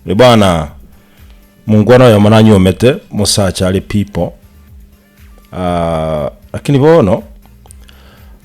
Bwana, mongwana oyomo nanyuomete, mosacha are people, lakini bono,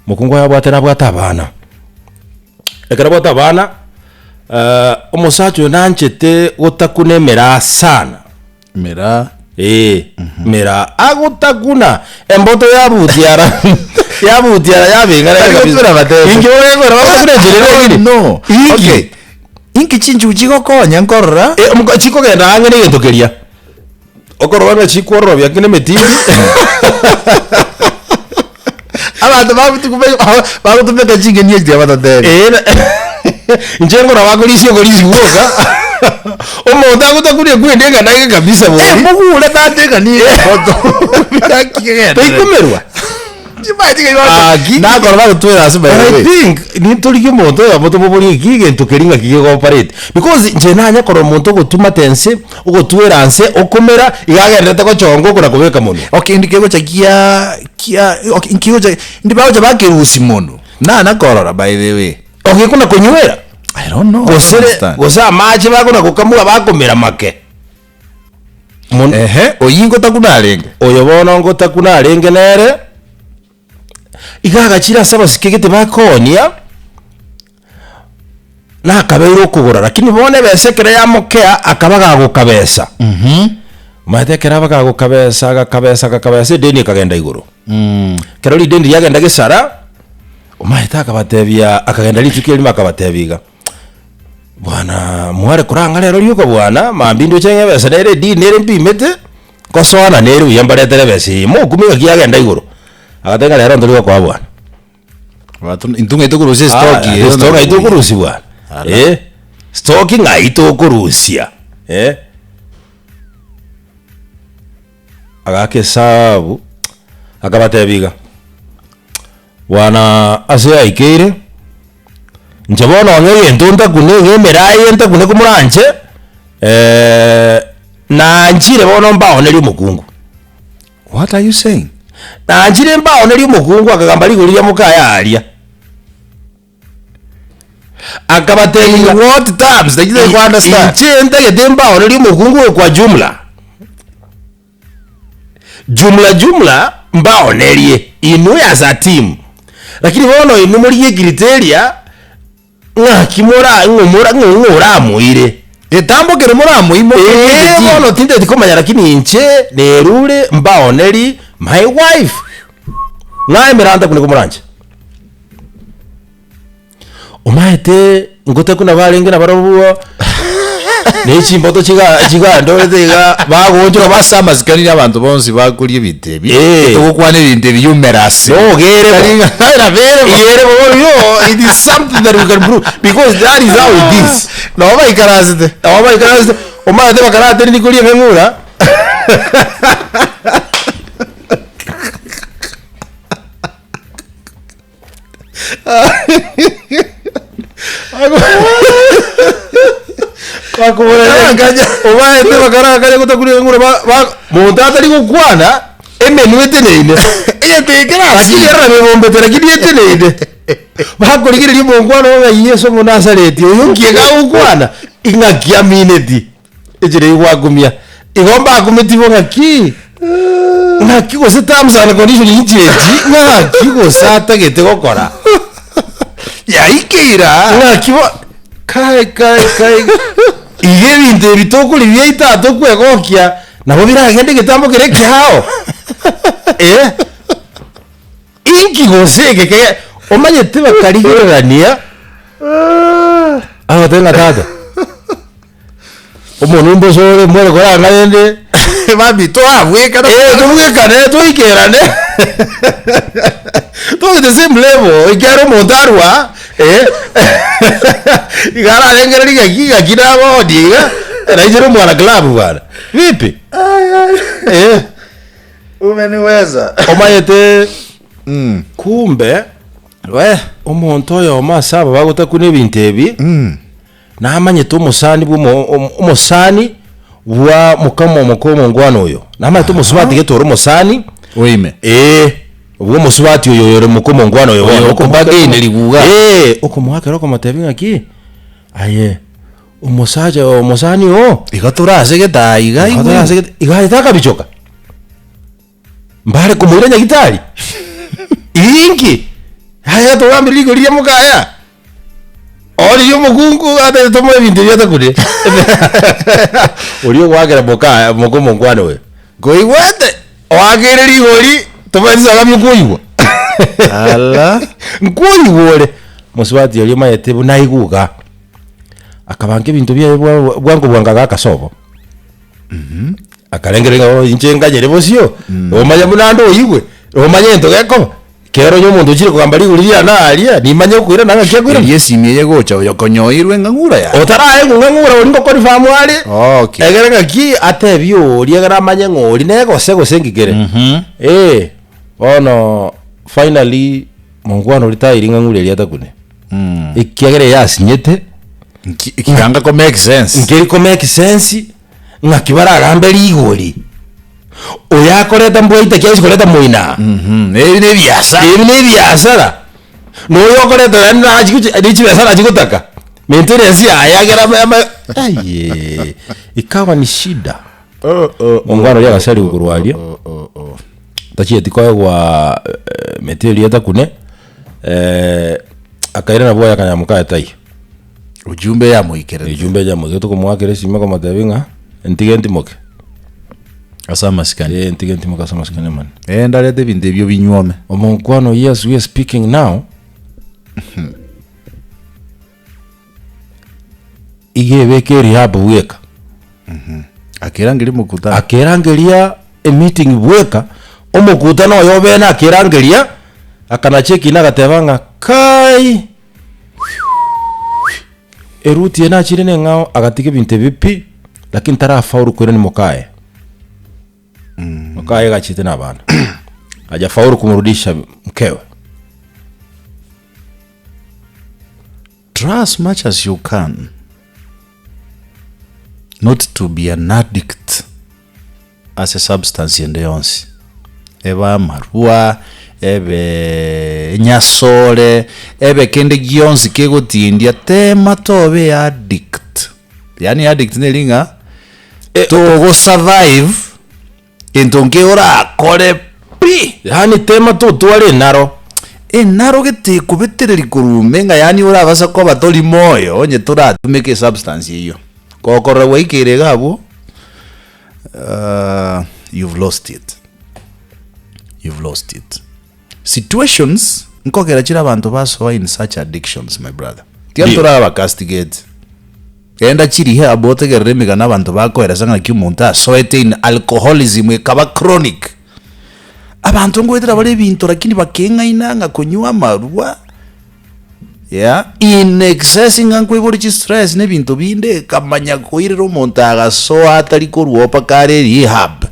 mokungu oye abwate nabwate abana. Ekero abwate abana, omosacha oyo nanchete gotakuna emeraa sana. Miraa. Ee, miraa agotakuna emboto yabutiara yabutiara yabeng'ana Tari kabisa. gotwera batebe. Inki ogekora bagokuna enchera ere egere? No. Inki? Okay. Inki chinchugu chigokonya nkorora? Eh, omuka- chikogenda ang'e na egento keria okorora ng'a chikwororobia kende emetindi Abanto bagotukumeka bagotumeka ching'eni echi tiga batotebi. Eh, na- inche nkora bakorisia okorisia gwoka omonto agotakuria ekwende eng'ana ege kabisa Eh, bori mogure tata eng'ani eye taikumerwa Ah, ki- Nakora bagotwera ase by But the I way. think nintorigie omonto oyomo tomoborie eki egento keria ng'aki gegoparate because inche nanye korora omonto ogotumata ense ogotwera nse okomera iga agenderete gochonga okona kobeka monwe. Okay indi kegocha kia kia okay inki kegocha indi bagocha bakerusia mono nana korora by the way. Okay kona konywera I don't know. I don't gose re understand. gose amache bakona gokamua bakomera make Mon- Ehe, oyio ngotakuna arenge. oyo bono ngotakuna arenge nere iga agachire ase abasike gete bakoonia nakabeire okogora lakini bono ebesa ekero yamokea akaba gagokabesa omanyete ekero aba gagokabesa agakabesa agakabesa edeni ekagenda igoro ekero rideni riagenda gesara omanyete akabatebia akagenda rituko erimo akabatebia iga bwana mware korang'a rero rioka bwana mambia ndoche ng'a ebesa nere edini nere mpimete nkosoana nere buya mbaretere ebesa eye mokumia ng'aki yagenda igoro agateba ng'a rero ntori gokoa bwana. Bato intwe ng'ai tokorusia estoki Ah, eye stock ng'ai tokorusia bwana Ala. eh stock ng'ai tokorusia eh agaaka esabu akabatebia iga bwana ase yaikeire inche bono onye egento ntakune ng'a emeraye ntakune komoranche nanchire bono mbaonerie omokungu. What are you saying? Nanchire mbaonerie omokungu akagamba rigori ria mokaye aaria. Akabatebia In ng'a, what terms? Lakini I understand. Inche ntagete mbaonerie omokungu oyo kwa jumla. Jumla jumla mbaonerie inwe as a team. Lakini bono inwe morigie ecriteria Ng'aki mora ng'o mora ng'o ng'o oramoire. Getambo kere moramoimoke Ee, egetii. bono tinteti komanya lakini inche nerure mbaoneri my wife. Ng'a emeranta kune komoranche. Omaete ngote kuna barenge nabarobwo ne chimboto chiga chigandorete iga bagoonchora Ase basa amasikani na abanto bonsi bakoria ebinto ebi, Eh. togokwana ebinto ebi humerous. Nogere bo. Tari ng'a nabere bo. Igere bo yo it is something that we can prove because that is how it is. Nabo baikaransete. Nabo baikaransete omanyete bakarateneni koria eng'eng'ura Obaete bakarakanya gotakuria eng'ura ba- ba- monto atari gokwana emenwa eteneine Egento eke lakini nasi. ere nabo ebombete lakini eteneine bakorigereria omonkwana oo ng'a Yeso Omonasareti oyo nki iga agokwana ing'aki amineti. Enchera eyio gwakumia. Igo mbakumeti bo ng'aki, ng'aki gose terms and condition inche echi, ng'aki gose atagete gokora. Yaikeire aa. Ng'aki bo, kai kai kai, iga ebinto ebi tokoria biaito aa tokwegokia, nabo biragende egetambo kere ekiao, eh. Inki gose eke ke omanyete bakarigererania, agotebi ng'a tata, omonwe mbosa ore mwere koranga rende Mami torabwekane. Eh, tobwekane toikerane tobe the same level ekiagera omonto arwa eh, iga ararengereria ng'aki ng'aki nabondi iga nainche omwana club bwana vipi eh. Umeniweza. Omanyete Mm. kumbe We. omonto oyomo ase aba bagotakuna ebinto ebi Mm. namanyete omosani bwa omo- omo- omosani bwa mokama omoka omongwana oyo namanyete omosubati gete ore omosani Oime. ee bwa omosubati oyo oyore moka omongwana oyo Oyo bono okobagaine riguga. Ee, okomoakera okomotebia ng'aki aye. Omosacha oo omosani oo. Igo tore ase egetaa iga Igo igwe. tore ase egete iga aete akabichoka. Mbare komoira nyagitari? Inki? Aye togambire rigori ria mokaya. Origia omokungu atete tomoe ebinto ebi atakure. Oria ogoakera mokaya moka omonkwana oyo. Koigwete? Oakeire rigori tomaeti saga nkoigwa. Ala. Nkoigwa ore. Mosubati oria omanyete buna aigwe iga. Akabanga ebinto biaye bwa bwango bwango agaka sobo. Akarengereria ng'a bono inche nganyere bosio, omanye buna ande oigwe, omanye egento gekoba. Kero onye omonto ochire kogamba rigori riane aria, nimanye okoirana ng'aki akoirana. Erio esimi eye egocha oyo konyoirwe ng'a ng'ura yaye. Otaraegwa ng'a ng'ura oria ngokonfirm are, Okay. egere ng'aki atebie oria egere amanye ng'a oria negose gose nki kere. Eh, bono finally monkwana oria tairi ng'a ng'ura eria atakune. Ekiagera eye asinyete, Nki kianga ko make sense. nkeri ko make sense, ng'aki baragambe rigori. Oyo akoreta mbwaita ki aise koreta moina aa. Ebi ne ebiasara. Ebi ne ebiasara. Na oyo okoreta naende nachi gochi ne chibesa nachi gotaka. Maintenance yaye agere ama ama aiyee ikawa ni shida. Omongwana oria agasariwa korwa aria, tachieti koegwa mete eria etakune, akairana bwoye akanyora mokaye taiyo. Ujumbe yamoikerete. Ejumbe yamoikerete tokomoakera esimi okomotebia ng'a ntige ntimoke. Ase amasikani. Eh, ntige ntimoke ase amasikani amanene. Eh, ndarete ebinto ebio binywome. Omonkwano oyio as we are speaking now, iga ebeke erehab bweka. Akerangeria omokutano. Akerangeria emeeting bweka, omokutano oyo obene akerangeria, akanacha ekina agateba ng'a kai. Eruti eye nachire neng'ao agatiga ebinto ebi pi, lakini tarafaulu koirania mokaye. Mokaye iga achiete na abana. Hajafaulu kumrudisha mkewe. Try as much as you can not to be an addict ase substance ende yonsi, ebe amarwa, ebe enyasore, ebe kende gionsi kegotindia, tema tobe addict. Yaani addict neri ng'a togo survive gento nke orakore pi. Yaani tema totware enaro. Enaro gete ekobetereri korwa ime ng'a yaani orabasa koba tori moyo onye toratumeka esubstance eyio. Gokorora gwaikeire iga abwo. You've lost it, you've lost it. Situations nkogera chire abanto basoa in such addictions my brother. Tiga Ndio. ntoraba castigate. Genda chi rehab otegerere emegano abanto bakoeresa ng'aki omonto asoete in alcoholism ekaba chronic. Abanto ngoetera bare ebinto lakini bakeng'aina ng'a konywa amarwa. Yeah, in excess ng'a nkoigore chistress na ebinto binde, ekamanya koirera omonto agasoa atari korwa oo mpaka are rehab.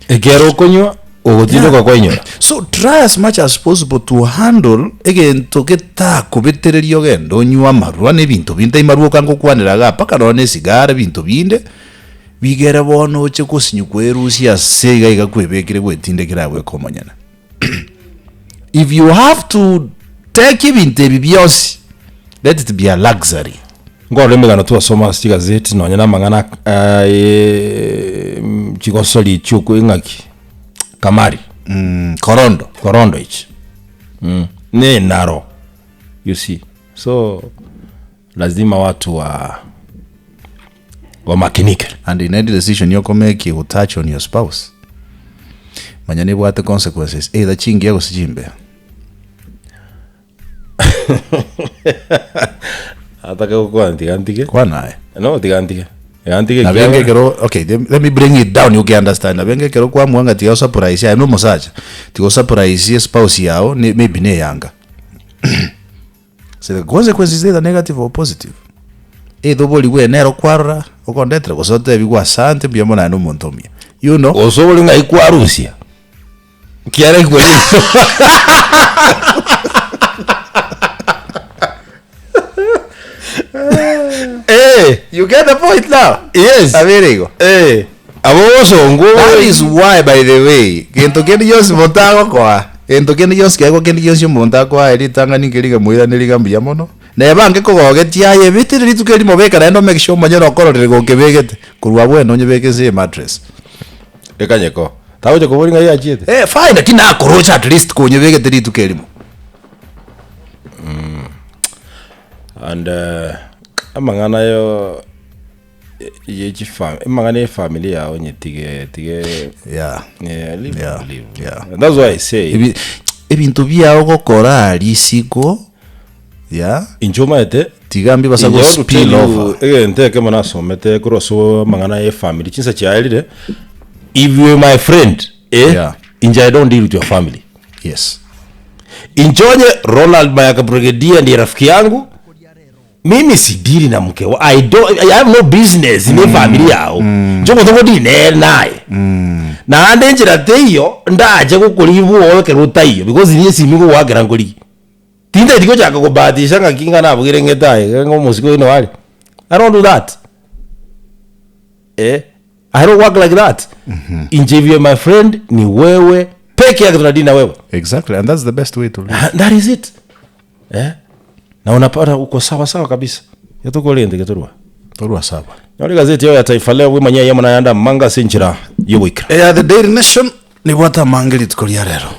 Ekero okonywa, ogotindoka kwainyora. So try as much as possible to handle egento getakobetereria ogende onywe amarwa na ebinto binde, tai marwa oka ngokwanera igaa, mpaka nonya na esigara ebinto binde, bigere bono oche gosinywa kwerusia ase iga iga kwebekire gwetindekera abwo ekomonyene. If you have to take ebinto ebi bionsi, let it be a luxury. Nkorora emegano twasoma ase chigazeti nonya na amang'ana chigosori chiokwe ng'aki kamari Mm, korondo. korondo echi ne enaro you see so lazima watu wa wamakinike. And in any decision yokomake you touch on your spouse, manya nebwate consequences either chingiya gose chimbe. Atake gokwana tiga ntige. Kwana aye. No tiga ntige. Tiga ntige Nabo enga ekiagera- ekero okay let me bring it down you can understand nabo enga ekero kwamua ng'a tiga osurprise aye na omosacha tiga osurprise espouse yao ne maybe ne eyanga So the consequence is either negative or positive. Either oborigwe nero kwarora okondetera gose otebigwe asante mbuya mono aye na omonto omuya. You know. Gose obori ng'ai kwarusia kiara igwe Eh, You get the point now? yes. Abere igo. Eh, abo bosongo That is why by the way, gento kende gionsi monto agokoa, gento kende gionsi keegwa kende gionsi omonto akoae ritang'ani nkeri ng'a moiranerie ng'a mbuya mono. Neba ange kogogetia aye betire rituko erimo beka naende omake sure omonyene okororire gokebegete. Korwa abwo ende onyebeke inse ye mattress. Ekanyeko. Tagocha koboria ng'ai yachiete. Eh fine lakini nakoroche at least konyebegete rituko erimo. And amang'ana ayo ye chifa amang'ana ya efamiri yao onyetige tige Yeah. yeah, leave, Yeah, leave. yeah. That's why I say Ebi- ebinto biao gokora aria isiko yeah inche omanyete tiga mbibasa Inche go want to tell spill you over egento ekemo nasomete korwa ase amang'ana ya efamiri chinsa chiaerire if you are my friend eh, Yeah. inche I don't deal with your family yes inche onye Ronald Mayaka Brigadier ndiye rafiki yangu Mimi sidiri na mke wa I don't I have no business ne family yao. Ncho goto godi ne naye. Naende enchera teiyo ndache gokorigia bwogo ekero otaiyo because niye esimi ngogoakera nkorigie. Tintageti gochaka kobahatisha ng'aki ng'a nabugire ng'ete aye ng'a omosike oino are. I don't do that. Eh, I don't work like that. Inche if you are my friend ni wewe peke yake tunadili na wewe. Exactly, and that's the best way to live. That is it. Eh? Na unapata uko sawa sawa kabisa. Yatokorente getorwa. Torwa sawa. Nyora egazeti yao ya Taifa Leo bwemanyia eyemo nayande amanga ase enchera y'ogoikera. Eya The Daily Nation nibwate amange rituko ria rero.